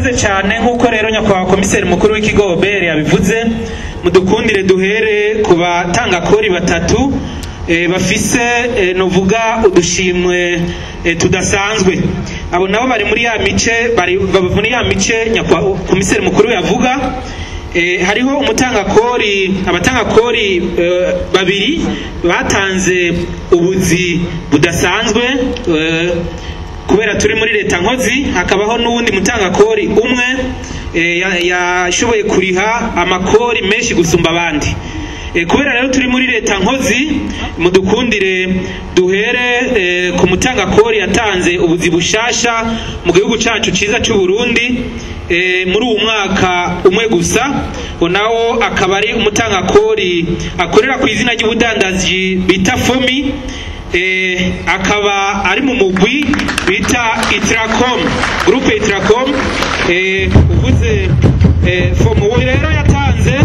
Murakoze cyane. Nk'uko rero nyakubahwa komiseri mukuru w'ikigo OBR yabivuze, mudukundire duhere ku batangakori batatu bafise novuga udushimwe tudasanzwe. Abo nabo bari muri ya mice, bari muri ya mice nyakubahwa komiseri mukuru yavuga. Hariho umutangakori, abatangakori babiri batanze ubuzi budasanzwe kubera turi muri leta nkozi, hakabaho n'uwundi mutangakori umwe yashoboye kuriha amakori menshi gusumba abandi. Kubera rero turi muri leta nkozi, mudukundire duhere ku mutangakori yatanze ubuzi bushasha mu gihugu cacu ciza c'u Burundi muri uwu mwaka umwe gusa. Nawo akaba ari umutangakori akorera ku izina ry'ubudandaji bita Fomi, akaba ari mu mugwi bita Itracom, groupe Itracom. Uvuze Fomi, uwo rero yatanze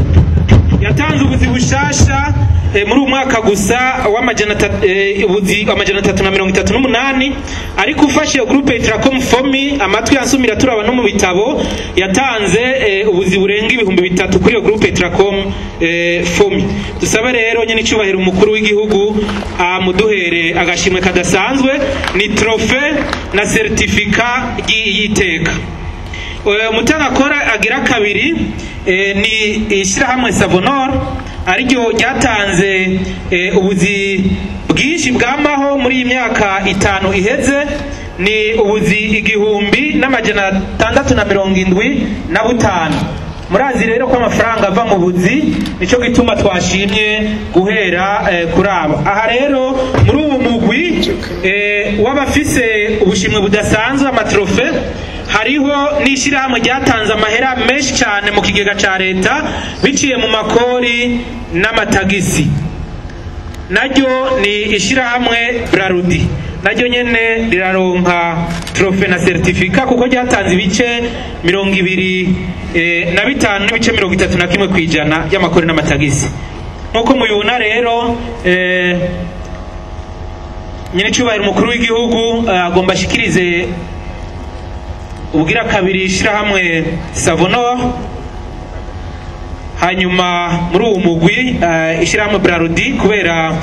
ubuzi bushasha muri uyu mwaka gusa ubuzi 338, ariko ufashe groupe Itracom Fomi, amatwi yansumira turaba no mu bitabo, yatanze ubuzi burenga 3000 kuri iyo groupe Itracom Fomi. Dusabe rero nyene icubahiro umukuru w'igihugu amuduhere agashimwe kadasanzwe, ni trophée na certificat y'iteka. Umutangakora agira kabiri ni ishyirahamwe Savonor, ariryo ryatanze ubuzi bwinshi bwamaho muri iyi myaka 5 iheze, ni ubuzi 1675. Murazi rero ko amafaranga ava mu buzi, nico gituma twashimye guhera kuri aba. Aha rero muri ubu mugwi w'abafise ubushimwe budasanzwe amatrofe, hariho n'ishyirahamwe ryatanze amahera menshi cyane mu kigega ca leta biciye mu makori n'amatagisi, naryo ni ishyirahamwe Brarudi, naryo nyene riraronka trofe na certificat kuko ryatanze ibice 25 n'ibice 31 kw'ijana y'amakori n'amatagisi. Nk'uko mubibona rero, nyene icubahiro umukuru w'igihugu agomba ashikirize ubugira kabiri ishyirahamwe Savonor, hanyuma muri uwo mugwi ishyirahamwe Brarudi kubera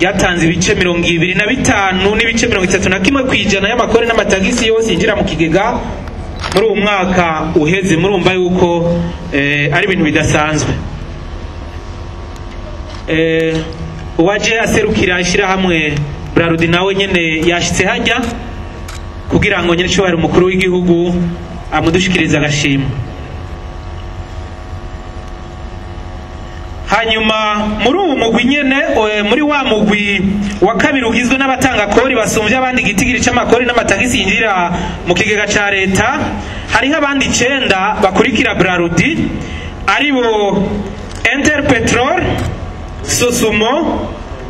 ryatanze ibice 25 n'ibice 31 kw'ijana y'amakori n'amatagisi yose yinjira mu kigega muri uwo mwaka uheze. Murumva yuko ari ibintu bidasanzwe. Uwaje aserukira ishyirahamwe Brarudi nawe nyene yashitse hajya kugira ngo nyene icubahiro umukuru w'igihugu amudushikirize agashimwe. Hanyuma muri uwo mugwi nyene, muri wa mugwi wa kabiri ugizwe n'abatangakori basumvye abandi igitigiri c'amakori n'amatagisi yinjira mu kigega ca leta, hariho abandi 9 bakurikira Brarudi, aribo Interpetrol, Sosumo,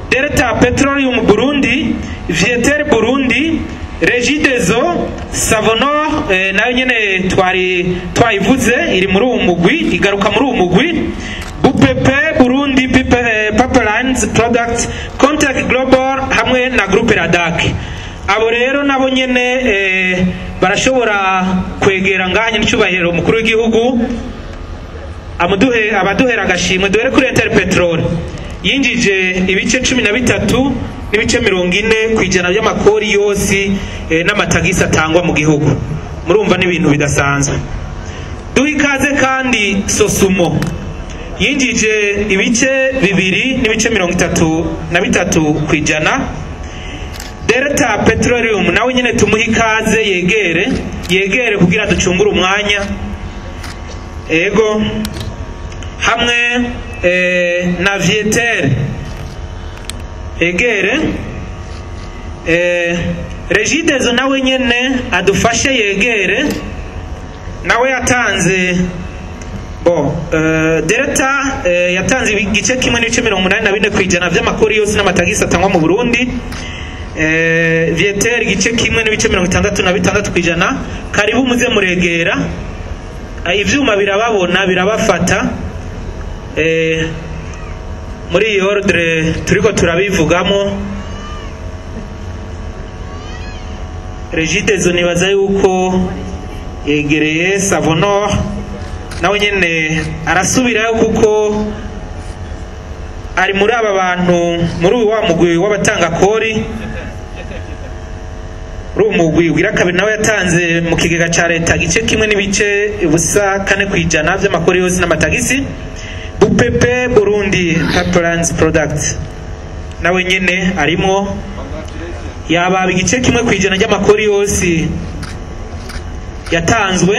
Delta Petroleum Burundi, Vieter Burundi, Regideso, Savonor, nayo nyene twari twayivuze iri muri uwo mugwi, igaruka muri uwo mugwi, UPP Burundi Pipelines Product, Contact Global hamwe na Groupe Radak. Abo rero nabo nyene barashobora kwegera nganye n'icubahiro umukuru w'igihugu amuduhe abaduhera agashimwe. Duhere kuri Interpetrol yinjije ibice 13 n'ibice 40 kw'ijana by'amakori yose n'amatagisi atangwa mu gihugu. Murumva n'ibintu bidasanzwe. Duhe ikaze kandi Sosumo yinjije ibice 2 n'ibice 33 kw'ijana. Delta Petroleum nawe nyene tumuhe ikaze, yegere kugira ducungure umwanya. Ego hamwe na Vieter egere, Regideso nawe nyene adufashe yegere, nawe yatanze Delta yatanze igice kimwe n'ibice 84 kw'ijana vy'amakori yose n'amatagisi atangwa mu Burundi. Vieter igice kimwe n'ibice 66 kw'ijana. Karibu muze muregera, ivyuma birababona birabafata. Muri iyi ordre turiko turabivugamo, Regideso nibaza yuko Yegereye Savonor, nawe nyene arasubirayo kuko ari muri aba bantu, muri uyu wa mugwi w'abatanga kori. Muri uwo mugwi ugira kabiri nawe yatanze mu kigega ca leta gice kimwe n'ibice busa 4% vy'amakori yose n'amatagisi. Bupepe, Burundi Pipelines Product, nawe nyene arimwo, yababa igice 1% ry'amakori yose yatanzwe.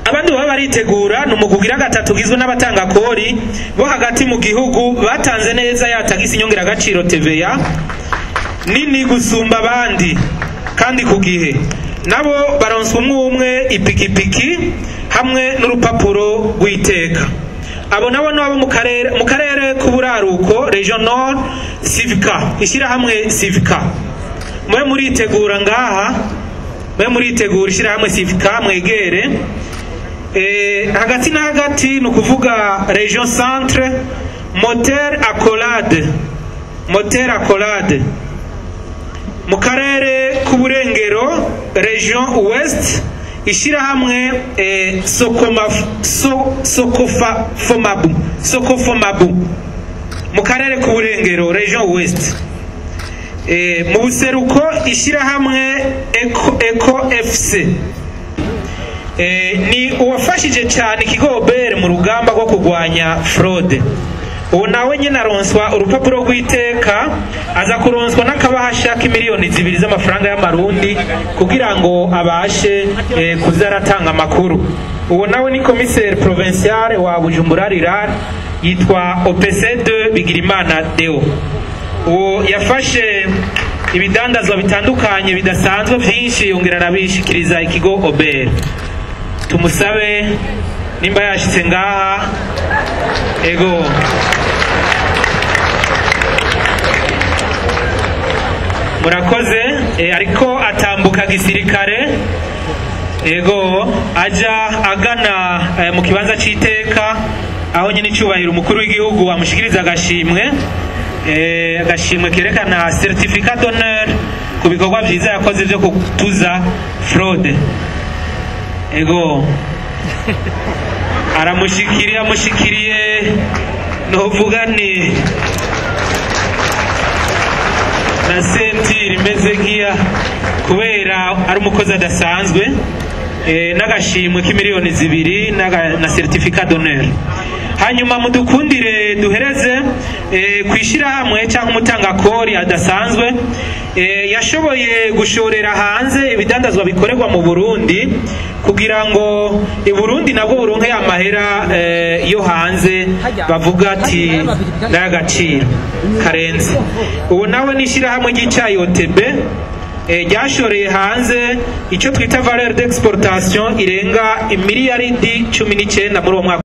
Abandi baba baritegura ni umugwi ugira gatatu ugizwe n'abatanga kori bo hagati mu gihugu batanze neza ya tagisi nyongeragaciro TVA nini gusumba abandi kandi ku gihe. Nabo baronswa umwe umwe ipikipiki hamwe n'urupapuro rw'iteka. Abo nabo nabo mu karere k'uburaruko, Region Nord, Civica, ishyirahamwe Civica. Mwe muritegura ngaha, mwe muritegura ishyirahamwe Civica, mwegere. Hagati na hagati, ni ukuvuga Region Centre, Moteur Accolade, Moteur Accolade. Mu karere k'uburengero, Region Ouest, ishyirahamwe Sokoma, Sokofa Fomabu, Sokofomabu, mu karere k'uburengero, Region Ouest. Mu buseruko, ishyirahamwe Eco FC. Ni uwafashije cyane ikigo OBR mu rugamba rwo kurwanya fraude. Uwo nawe nyine aronswa urupapuro rw'iteka, aza kuronswa n'akabahasha k'imiliyoni 2 z'amafaranga y'amarundi kugira ngo abashe kuza aratanga amakuru. Uwo nawe ni commissaire provincial wa Bujumbura Rural, yitwa OPC2 Bigirimana Deo. Uwo yafashe ibidandazwa bitandukanye bidasanzwe byinshi, yongera arabishikiriza ikigo OBR. Tumusabe nimba yashitse ngaha. Ego, murakoze. Ariko atambuka gisirikare, ego, aja agana mu kibanza c'iteka aho nyine icubahiro umukuru w'igihugu amushikiriza agashimwe, agashimwe kerekana certificat d'honneur ku bikorwa vyiza yakoze vyo kutuza fraude. Ego, aramushikiriye, amushikiriye novuga ni na sentire imeze nk'iya kubera ari umukozi adasanzwe, n'agashimwe k'imiliyoni 2 na certificat d'honneur. Hanyuma mudukundire duhereze kwishirahamwe cyangwa umutangakori adasanzwe, yashoboye gushorera hanze ibidandazwa bikorerwa mu Burundi kugira ngo i Burundi nabwo buronke amahera yo hanze bavuga ati n'agaciro karenze. Ubu nawe n'ishirahamwe ry'icayi OTB, ryashoreye hanze icyo twita valeur d'exportation irenga imiliyaridi 19 muri uwo mwaka.